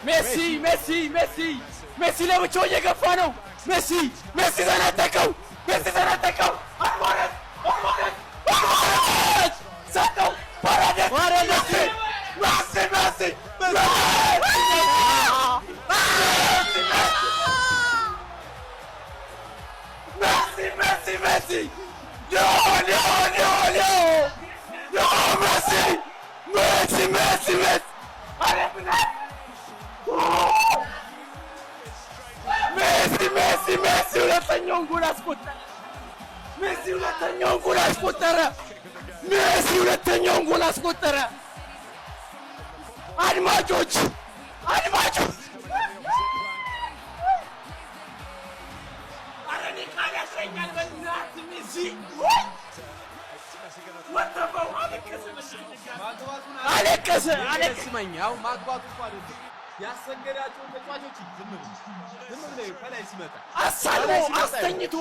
ሜሲ፣ ሜሲ፣ ሜሲ፣ ሜሲ ለብቻው እየገፋ ነው። ሜሲ፣ ሜሲ ሰነጠቀው። ሜሲ ሰነጠቀው። አልቫሬዝ፣ አልቫሬዝ፣ አልቫሬዝ ሰጠው። ፓራዴስ፣ ሜሲ፣ ሜሲ፣ ሜሲ፣ ሜሲ፣ ሜሲ፣ ሜሲ፣ ሜሲ፣ ሊዮ፣ ሊዮ፣ ሊዮ፣ ሊዮ፣ ሊዮ ሜሲ፣ ሜሲ፣ ሜሲ፣ ሜሲ፣ ኧረ ምን ሜሲ፣ ሜሲ፣ ሜሲ ሁለተኛውን ጎል አስቆጠረ። ሜሲ ሁለተኛውን ጎል አስቆጠረ። ሜሲ ሁለተኛውን ጎል አስቆጠረ። አድማጮች፣ አድማጮች፣ ኧረ እኔ ቃል ያስረኛል። በእናትህ ሜሲ ወይ ወተፈው አለቀሰ፣ አለቀሰ፣ አለቀሰ። ስማኝ፣ አሁን ማግባቱ እኮ አይደለም ያሰገዳቸውን ተጫዋቾች ዝም ብለህ፣ ዝም ብለህ ከላይ ሲመጣ አሳልሞ አስተኝቶ